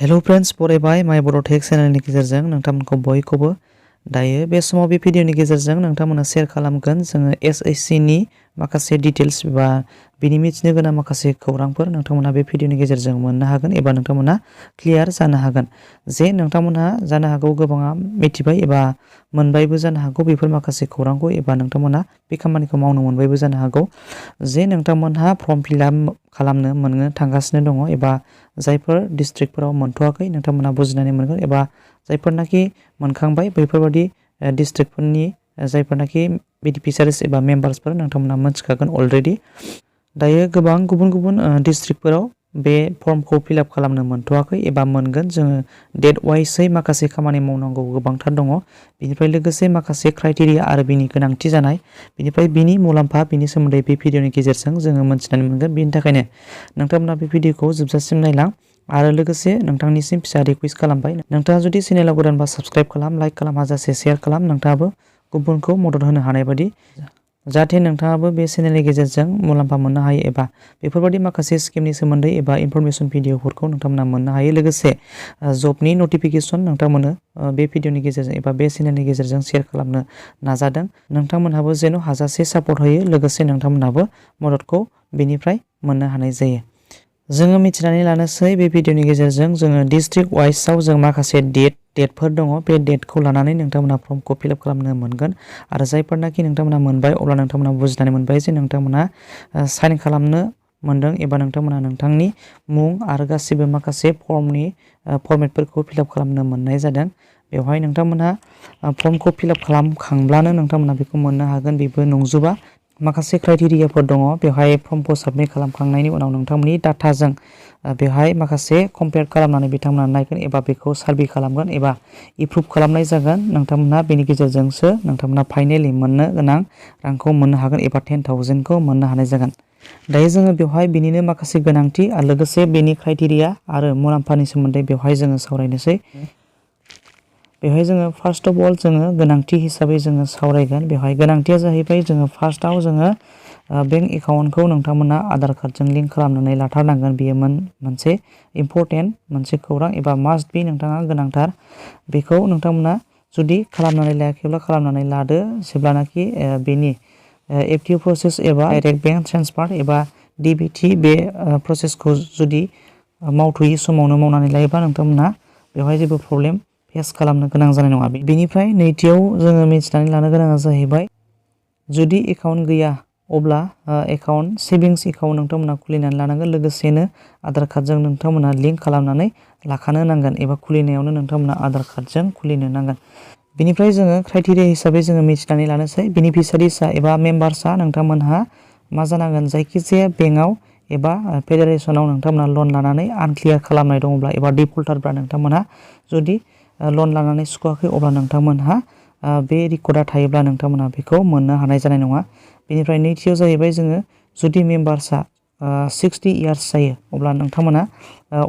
Hello friends बरायबाय माय बड' tech चेनेलनि गेजेरजों नोंथांमोनखौ बयखौबो दायो बे समाव बे भिडिअनि गेजेरजों नोंथांमोना शेयार खालामगोन जोङो एसएससि नि माखासे डिटेल्स बा बिनि मिथिनो गोनां माखासे खौरांफोर नोंथांमोना बे भिडिअनि गेजेरजों मोननो हागोन एबा नोंथांमोना क्लियार जानो हागोन जे नोंथांमोना जानो हागौ गोबाङा मिथिबाय एबा मोनबायबो जानो हागौ बेफोर माखासे खौरांखौ एबा नोंथांमोना बे खामानिखौ मावनो मोनबायबो जानो हागौ जे नोंथांमोनहा फर्म फिलआप खालामनो मोननो थांगासिनो दङ एबा जायफोर डिस्ट्रिक्टफोराव मोनथ'वाखै नोंथांमोना बुजिनानै मोनगोन एबा जायफोरनाखि मोनखांबाय बैफोरबादि डिस्ट्रिक्टफोरनि जायफोरनाखि बेनिफिसियारिस एबा मेम्बार्सफोर नोंथांमोना मिथिखागोन अलरेडि दायो गोबां गुबुन गुबुन डिस्ट्रिक्टफोराव बे फर्मखौ फिलआप खालामनो मोनथ'वाखै एबा मोनगोन जोङो डेट वाइसै माखासे खामानि मावनांगौ गोबांथार दङ बेनिफ्राय लोगोसे माखासे क्राइटेरिया आरो बिनि गोनांथि जानाय बेनिफ्राय बिनि मुलाम्फा बिनि सोमोन्दै बे भिडिअनि गेजेरजों जोङो मोनथिनानै मोनगोन बेनि थाखायनो नोंथांमोना बे भिडिअखौ जोबजासिम नायलां आरो लोगोसे नोंथांनिसिम फिसा रिक्वेस्ट खालामबाय नोंथाङा जुदि चेनेलाव गोदानबा साबस्क्राइब खालाम लाइक खालाम हाजासे शेयार खालाम नोंथाङाबो गुबुनखौ मदद होनो हानाय बायदि जाहाथे नोंथाङाबो बे चेनेलनि गेजेरजों मुलाम्फा मोननो हायो एबा बेफोरबायदि माखासे स्किमनि सोमोन्दै एबा इनफरमेशन भिडिअफोरखौ नोंथांमोना मोननो हायो लोगोसे जबनि नटिफिकेशन नोंथांमोननो बे भिडिअनि गेजेरजों एबा बे चेनेलनि गेजेरजों शेयार खालामनो नाजादों नोंथांमोनहाबो जेन' हाजासे सापर्ट होयो लोगोसे नोंथांमोनहाबो मददखौ बेनिफ्राय मोननो हानाय जायो जोङो मिथिनानै लानोसै बे भिडिअनि गेजेरजों जोङो डिस्ट्रिक्ट वाइसआव जों माखासे डेटफोर दङ बे डेटखौ लानानै नोंथांमोना फर्मखौ फिलआप खालामनो मोनगोन आरो जायफोरनाखि नोंथांमोना मोनबाय अब्ला नोंथांमोना बुजिनानै मोनबाय जे नोंथांमोना साइन खालामनो मोनदों एबा नोंथांमोना नोंथांनि मुं आरो गासिबो माखासे फर्मनि फर्मेटफोरखौ फिलआप खालामनो मोननाय जादों बेवहाय नोंथांमोना फर्मखौ फिलआप खालामखांब्लानो नोंथांमोना बेखौ मोननो हागोन बेबो नंजोबा माखासे क्राइटेरियाफोर दङ बेवहाय फर्मखौ साबमिट खालामखांनायनि उनाव नोंथांमोननि डाटाजों बेवहाय माखासे कम्पेयार खालामनानै बिथांमोना नायगोन एबा बेखौ सार्भे खालामगोन एबा एप्रुभ खालामनाय जागोन नोंथांमोना बेनि गेजेरजोंसो नोंथांमोना फाइनेलि मोननो गोनां रांखौ मोननो हागोन एबा 10,000खौ मोननो हानाय जागोन दायो जोङो बेवहाय बिनिनो माखासे गोनांथि आरो लोगोसे बेनि क्राइटेरिया आरो मुलाम्फानि सोमोन्दै बेवहाय जोङो सावरायनोसै बेवहाय जोङो फार्स्ट अफ अल जोङो गोनांथि हिसाबै जोङो सावरायगोन बेवहाय गोनांथिया जाहैबाय जोङो फार्स्टआव जोङो बेंक एकाउन्टखौ नोंथांमोना आधार कार्डजों लिंक खालामनानै लाथारनांगोन बेयो मोनसे इम्पर्टेन्ट मोनसे खौरां एबा मास्ट बि नोंथाङा गोनांथार बेखौ नोंथांमोना जुदि खालामनानै लायाखैब्ला खालामनानै लादो जेब्लानाखि बेनि एक्टिभ प्रसेस एबा डाइरेक्ट बेंक ट्रेन्सफार एबा डिबिटि बे प्रसेसखौ जुदि मावथ'यै समावनो मावनानै लायोबा नोंथांमोना बेवहाय जेबो प्रब्लेम फेस खालामनो गोनां जानाय नङा बेनिफ्राय नैथियाव जोङो मिथिनानै लानो गोनाङा जाहैबाय जुदि एकाउन्ट गैया अब्ला एकाउन्ट सेभिंस एकाउन्ट नोंथांमोना खुलिनानै लानांगोन लोगोसेनो आधार कार्डजों नोंथांमोना लिंक खालामनानै लाखानो नांगोन एबा खुलिनायावनो नोंथांमोना आधार कार्डजों खुलिनो नांगोन बेनिफ्राय जोङो क्राइटेरिया हिसाबै जोङो मिथिनानै लानोसै बेनिफिसियारिसा एबा मेम्बार्सआ नोंथांमोनहा मा जानांगोन जायखिजाया बेंकआव एबा फेडारेसनाव नोंथांमोना लन लानानै आनक्लियार खालामनाय दङब्ला एबा डिफल्टारब्ला नोंथांमोनहा जुदि लन लानानै सुख'वाखै अब्ला नोंथांमोनहा बे रेकर्डआ थायोब्ला नोंथांमोना बेखौ मोननो हानाय जानाय नङा बेनिफ्राय नैथियाव जाहैबाय जोङो जुदि मेम्बार्सआ 60 इयार्स जायो अब्ला नोंथांमोना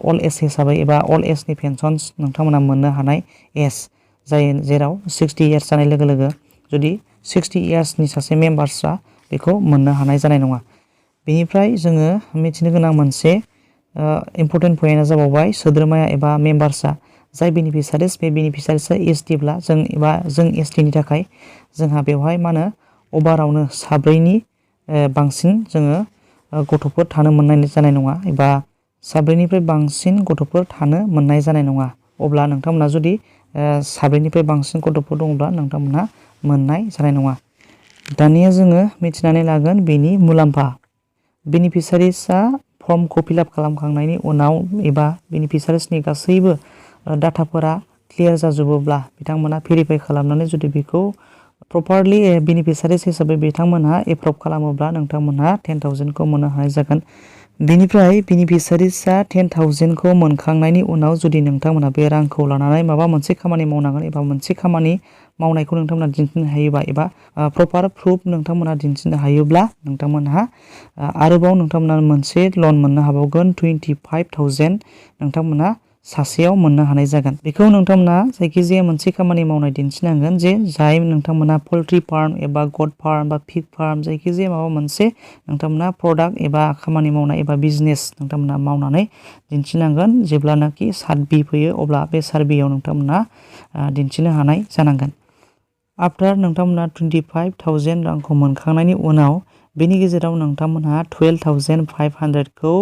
अल एज हिसाबै एबा अल एजनि पेन्सन्स नोंथांमोना मोननो हानाय एज जाय जेराव 60 इयार्स जानाय लोगो लोगो जुदि 60 इयार्सनि सासे मेम्बार्सआ बेखौ मोननो हानाय जानाय नङा बेनिफ्राय जोङो मिथिनो गोनां मोनसे इम्पर्टेन्ट पइन्टआ जाबावबाय सोद्रोमाया एबा मेम्बार्सआ जाय बेनिफिसियारिस बे बेनिफिसियारिसआ एसटिब्ला जों एसटिनि थाखाय जोंहा बेवहाय मा होनो अभारावनो साब्रैनि बांसिन जोङो गथ'फोर थानो मोननाय जानाय नङा एबा साब्रैनिफ्राय बांसिन गथ'फोर थानो मोननाय जानाय नङा अब्ला नोंथांमोना जुदि साब्रैनिफ्राय बांसिन गथ'फोर दङब्ला नोंथांमोनहा मोननाय जानाय नङा दानिया जोङो मिथिनानै लागोन बेनि मुलाम्फा बेनिफिसियारिसआ फर्मखौ फिलआप खालामखांनायनि उनाव एबा बेनिफिसियारिसनि गासैबो डाटाफोरा क्लियार जाजोबोब्ला बिथांमोना भेरिफाइ खालामनानै जुदि बेखौ प्रपारलि बेनिफिसियारिस हिसाबै बिथांमोनहा एप्रुभ खालामोब्ला नोंथांमोनहा 10,000खौ मोननो हानाय जागोन बेनिफ्राय बेनिफिसियारिसआ 10,000खौ मोनखांनायनि उनाव जुदि नोंथांमोना बे रांखौ लानानै माबा मोनसे खामानि मावनांगोन एबा मोनसे खामानि मावनायखौ नोंथांमोना दिन्थिनो हायोबा एबा प्रपार प्रुफ नोंथांमोना दिन्थिनो हायोब्ला नोंथांमोनहा आरोबाव नोंथांमोना मोनसे लन मोननो हाबावगोन 25,000 नोंथांमोना सासेयाव मोननो हानाय जागोन। बेखौ नोंथांमोना जायखिजाया मोनसे खामानि मावनाय दिन्थिनांगोन जे जाय नोंथांमोना पल्ट्रि फार्म एबा गट फार्म बा पिग फार्म जायखिजाया माबा मोनसे नोंथांमोना प्रडाक्ट एबा खामानि मावनाय एबा बिजनेस नोंथांमोना मावनानै दिन्थिनांगोन। जेब्लानाखि सार्भे फैयो अब्ला बे सार्भेयाव नोंथांमोना दिन्थिनो हानाय जानांगोन। आफ्टार नोंथांमोना 25,000 रांखौ मोनखांनायनि उनाव बेनि गेजेराव नोंथांमोनहा 12,500खौ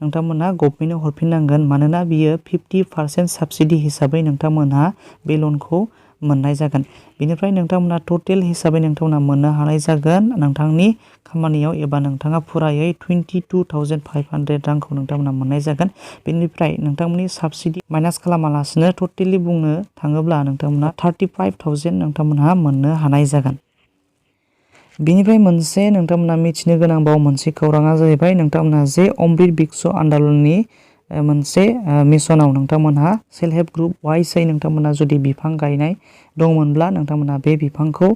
नोंथांमोना गभर्नमेन्टनो हरफिननांगोन। मानोना बियो 50% साबसिडि हिसाबै नोंथांमोनहा बे लनखौ मोननाय जागोन। बेनिफ्राय नोंथांमोना टटेल हिसाबै नोंथांमोना मोननो हानाय जागोन नोंथांनि खामानियाव एबा नोंथाङा फुरायै 22,500 रांखौ नोंथांमोना मोननाय जागोन। बेनिफ्राय नोंथांमोननि साबसिडि माइनास खालामालासिनो टटेलि बुंनो थाङोब्ला नोंथांमोना 35,000 नोंथांमोनहा मोननो हानाय जागोन। बेनिफ्राय मोनसे नोंथांमोना मिथिनो गोनांबाव मोनसे खौराङा जाहैबाय नोंथांमोनहा जे अमृत बिक्स आन्दलननि मोनसे मिशनाव नोंथांमोनहा सेल्फ हेल्प ग्रुप वाइसै नोंथांमोना जुदि बिफां गायनाय दंमोनब्ला नोंथांमोना बे बिफांखौ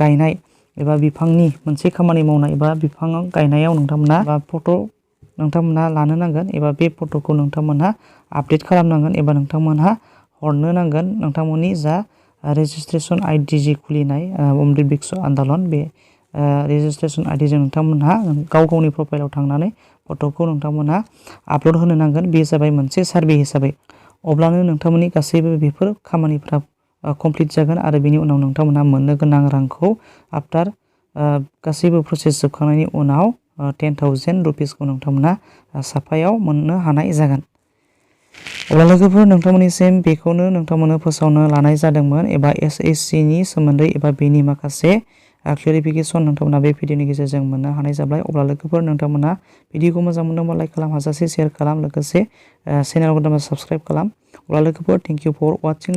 गायनाय एबा बिफांनि मोनसे खामानि मावनाय एबा बिफां गायनायाव नोंथांमोना फट' नोंथांमोनहा लानो नांगोन एबा बे फट'खौ नोंथांमोनहा आपडेट खालामनांगोन एबा नोंथांमोनहा हरनो नांगोन नोंथांमोननि जा रेजिस्ट्रेशन आइडि जि खुलिनाय अमृत बिक्स आन्दलन बे रेजिस्ट्रेशन आइडिजों नोंथांमोनहा गाव गावनि प्रफाइलाव थांनानै फट'खौ नोंथांमोनहा आपल'ड होनो नांगोन। बे जाबाय मोनसे सार्भे हिसाबै। अब्लानो नोंथांमोननि गासैबो बेफोर खामानिफ्रा कमप्लिट जागोन आरो बेनि उनाव नोंथांमोनहा मोननो गोनां रांखौ आफ्टार गासैबो प्रसेस जोबखांनायनि उनाव 10,000 रुपिसखौ नोंथांमोना साफायाव मोननो हानाय जागोन। अब्ला लोगोफोर नोंथांमोननिसिम बेखौनो नोंथांमोननो फोसावनो लानाय जादोंमोन एबा SSCनि सोमोन्दै एबा बेनि माखासे क्लेरिफिकेसन नोंथांमोना बे भिडिअनि गेजेरजों मोननो हानाय जाबाय। अब्ला लोगोफोर नोंथांमोना भिडिअखौ मोजां मोनदोंबा लाइक खालाम, हाजासे शेयार खालाम, लोगोसे चेनेलखौ साबस्क्राइब खालाम। अब्ला लोगोफोर थेंक इउ फर वाचिं।